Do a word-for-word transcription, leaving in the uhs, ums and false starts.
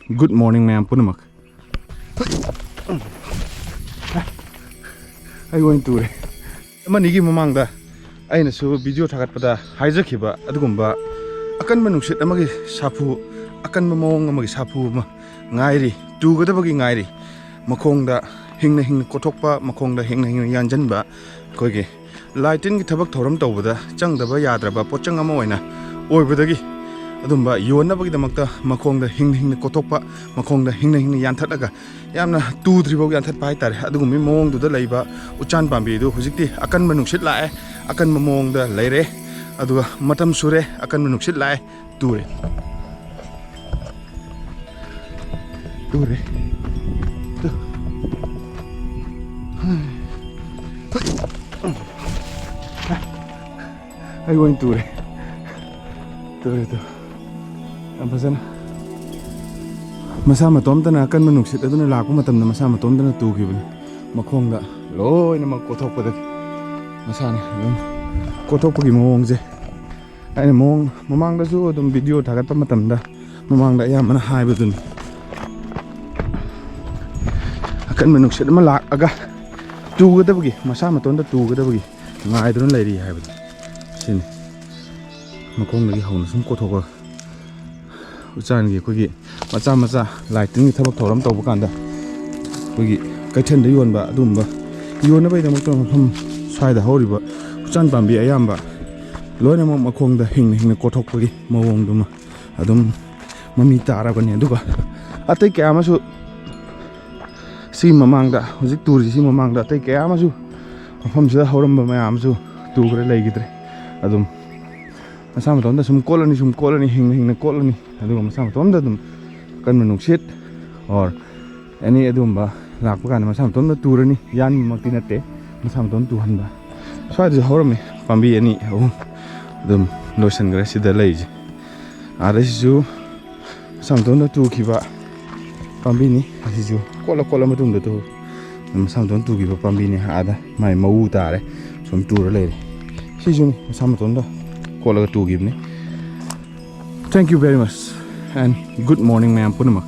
Good morning ꯃꯌꯥꯝ ꯄꯨꯝꯅꯃꯛ꯫ ꯑꯩ ꯑꯣꯏꯅ ꯇꯨꯔꯦ꯫ ꯑꯃꯅꯤꯒꯤ ꯃꯃꯥꯡꯗ ꯑꯩꯅꯁꯨ ꯚꯤꯗꯤꯑꯣ ꯊꯥꯒꯠꯄꯗ ꯍꯥꯏꯖꯈꯤꯕ ꯑꯗꯨꯒꯨꯝꯕ ꯑꯀꯟꯕ ꯅꯨꯡꯁꯤꯠ ꯑꯃꯒꯤ ꯁꯥꯐꯨ, ꯑꯀꯟꯕ ꯃꯑꯣꯡ ꯑꯃꯒꯤ ꯁꯥꯐꯨ ꯑꯃ ꯉꯥꯏꯔꯤ, ꯇꯨꯒꯗꯕꯒꯤ ꯉꯥꯏꯔꯤ꯫ ꯃꯈꯣꯡꯗ ꯍꯤꯡꯅ ꯍꯤꯡꯅ ꯀꯣꯊꯣꯛꯄ, ꯃꯈꯣꯡꯗ ꯍꯤꯡꯅ ꯍꯤꯡꯅ ꯌꯥꯟꯁꯤꯟꯕ, ꯑꯩꯈꯣꯏꯒꯤ ꯂꯥꯏ ꯇꯤꯟꯒꯤ ꯊꯕꯛ ꯊꯧꯔꯝ ꯇꯧꯕꯗ ꯆꯪꯗꯕ ꯌꯥꯗ꯭ꯔꯕ ꯄꯣꯠꯆꯪ ꯑꯃ ꯑꯣꯏꯅ ꯑꯣꯏꯕꯗꯒꯤ, ꯑꯗꯨꯝꯕ ꯌꯣꯟꯅꯕꯒꯤꯗꯃꯛꯇ ꯃꯈꯣꯡꯗ ꯍꯤꯡꯅ ꯍꯤꯡꯅ ꯀꯣꯊꯣꯛꯄ, ꯃꯈꯣꯡꯗ ꯍꯤꯡꯅ ꯍꯤꯡꯅ ꯌꯥꯟꯊꯠꯂꯒ ꯌꯥꯝꯅ ꯇꯨꯗ꯭ꯔꯤꯐꯥꯎ ꯌꯥꯟꯊꯠꯄ ꯍꯥꯏꯇꯥꯔꯦ꯫ ꯑꯗꯨꯒꯨꯝꯕꯒꯤ ꯃꯑꯣꯡꯗꯨꯗ ꯂꯩꯕ ꯎꯆꯥꯟ ꯄꯥꯝꯕꯤꯗꯨ ꯍꯧꯖꯤꯛꯇꯤ ꯑꯀꯟꯕ ꯅꯨꯡꯁꯤꯠ ꯂꯥꯛꯑꯦ, ꯑꯀꯟꯕ ꯃꯑꯣꯡꯗ ꯂꯩꯔꯦ꯫ ꯑꯗꯨꯒ ꯃꯇꯝ ꯁꯨꯔꯦ, ꯑꯀꯟꯕ ꯅꯨꯡꯁꯤꯠ ꯂꯥꯛꯑꯦ, ꯇꯨꯔꯦ꯫ ꯇꯨꯔꯦ꯫ ꯇꯨ꯫ ꯑꯩ ꯑꯣꯏꯅ ꯇꯨꯔꯦ꯫ ꯇꯨꯔꯦ, ꯇꯨ꯫ ꯌꯥꯝ ꯐꯖꯅ꯫ ꯃꯁꯥ ꯃꯇꯣꯝꯇꯅ ꯑꯀꯟꯕ ꯅꯨꯡꯁꯤꯠ ꯑꯗꯨꯅ ꯂꯥꯛꯄ ꯃꯇꯝꯗ ꯃꯁꯥ ꯃꯇꯣꯝꯇꯅ ꯇꯨꯈꯤꯕꯅꯤ꯫ ꯃꯈꯣꯡꯗ ꯂꯣꯏꯅꯃꯛ ꯀꯣꯊꯣꯛꯄꯗꯒꯤ ꯃꯁꯥꯅ ꯑꯗꯨꯝ ꯀꯣꯊꯣꯛꯄꯒꯤ ꯃꯑꯣꯡꯁꯦ ꯑꯩꯅ ꯃꯑꯣꯡ ꯃꯃꯥꯡꯗꯁꯨ ꯑꯗꯨꯝ ꯚꯤꯗꯤꯑꯣ ꯊꯥꯒꯠꯄ ꯃꯇꯝꯗ ꯃꯃꯥꯡꯗ ꯑꯌꯥꯝꯕꯅ ꯍꯥꯏꯕꯗꯨꯅꯤ꯫ ꯑꯀꯟꯕ ꯅꯨꯡꯁꯤꯠ ꯑꯃ ꯂꯥꯛꯑꯒ ꯇꯨꯒꯗꯕꯒꯤ, ꯃꯁꯥ ꯃꯇꯣꯟꯗ ꯇꯨꯒꯗꯕꯒꯤ ꯉꯥꯏꯗꯨꯅ ꯂꯩꯔꯤ ꯍꯥꯏꯕꯗꯣ ꯁꯤꯅꯤ꯫ ꯃꯈꯣꯡꯗꯒꯤ ꯍꯧꯅ ꯁꯨꯝ ꯀꯣꯊꯣꯛꯄ ꯎꯆꯥꯟꯒꯤ ꯑꯩꯈꯣꯏꯒꯤ ꯃꯆꯥ ꯃꯆꯥ ꯂꯥꯏ ꯇꯤꯟꯒꯤ ꯊꯕꯛ ꯊꯧꯔꯝ ꯇꯧꯕ ꯀꯥꯟꯗ ꯑꯩꯈꯣꯏꯒꯤ ꯀꯩꯊꯦꯜꯗ ꯌꯣꯟꯕ ꯑꯗꯨꯒꯨꯝꯕ ꯌꯣꯟꯅꯕꯒꯤꯗꯃꯛꯇ ꯃꯐꯝ ꯁ꯭ꯋꯥꯏꯗ ꯍꯧꯔꯤꯕ ꯎꯆꯥꯟ ꯄꯥꯝꯕꯤ ꯑꯌꯥꯝꯕ ꯂꯣꯏꯅꯃꯛ ꯃꯈꯣꯡꯗ ꯍꯤꯡꯅ ꯍꯤꯡꯅ ꯀꯣꯊꯣꯛꯄꯒꯤ ꯃꯑꯣꯡꯗꯨꯃ ꯑꯗꯨꯝ ꯃꯃꯤ ꯇꯥꯔꯕꯅꯤ꯫ ꯑꯗꯨꯒ ꯑꯇꯩ ꯀꯌꯥ ꯑꯃꯁꯨ ꯁꯤ ꯃꯃꯥꯡꯗ, ꯍꯧꯖꯤꯛ ꯇꯨꯔꯤꯁꯤ ꯃꯃꯥꯡꯗ ꯑꯇꯩ ꯀꯌꯥ ꯑꯃꯁꯨ ꯃꯐꯝꯁꯤꯗ ꯍꯧꯔꯝꯕ ꯃꯌꯥꯝ ꯑꯃꯁꯨ ꯇꯨꯈ꯭ꯔꯦ, ꯂꯩꯈꯤꯗ꯭ꯔꯦ꯫ ꯑꯗꯨꯝ ꯃꯁꯥ ꯃꯇꯣꯝꯗ ꯁꯨꯝ ꯀꯣꯠꯂꯅꯤ, ꯁꯨꯝ ꯀꯣꯠꯂꯅꯤ, ꯍꯤꯡꯅ ꯍꯤꯡꯅ ꯀꯣꯠꯂꯅꯤ꯫ ꯑꯗꯨꯒ ꯃꯁꯥ ꯃꯇꯣꯝꯗ ꯑꯗꯨꯝ ꯑꯀꯟꯕ ꯅꯨꯡꯁꯤꯠ or any ꯑꯗꯨꯒꯨꯝꯕ ꯂꯥꯛꯄ ꯀꯥꯟꯗ ꯃꯁꯥ ꯃꯇꯣꯝꯗ ꯇꯨꯔꯅꯤ꯫ ꯌꯥꯟꯕꯃꯛꯇꯤ ꯅꯠꯇꯦ, ꯃꯁꯥ ꯃꯇꯣꯝꯗ ꯇꯨꯍꯟꯕ꯫ ꯁ꯭ꯋꯥꯏꯗꯁꯨ ꯍꯧꯔꯝꯃꯤ ꯄꯥꯝꯕꯤ ꯑꯅꯤ ꯑꯍꯨꯝ, ꯑꯗꯨꯝ ꯂꯣꯏꯁꯤꯟꯈ꯭ꯔꯦ ꯁꯤꯗ ꯂꯩꯔꯤꯁꯦ꯫ ꯑꯥꯗꯩꯁꯤꯁꯨ ꯃꯁꯥ ꯃꯇꯣꯝꯗ ꯇꯨꯈꯤꯕ ꯄꯥꯝꯕꯤꯅꯤ꯫ ꯑꯁꯤꯁꯨ ꯀꯣꯠꯂ ꯀꯣꯠꯂ ꯃꯇꯨꯡꯗ ꯇꯨ ꯃꯁꯥ ꯃꯇꯣꯝꯗ ꯇꯨꯈꯤꯕ ꯄꯥꯝꯕꯤꯅꯤ꯫ ꯑꯥꯗ ꯃꯥꯏ ꯃꯎ ꯇꯥꯔꯦ, ꯁꯨꯝ ꯇꯨꯔ ꯂꯩꯔꯦ꯫ ꯁꯤꯁꯨꯅꯤ ꯃꯁꯥ ꯃꯇꯣꯝꯗ ꯀꯣꯠꯂꯒ ꯇꯨꯈꯤꯕꯅꯤ꯫ Thank you very much and good morning ꯃꯌꯥꯝ ꯄꯨꯝꯅꯃꯛ꯫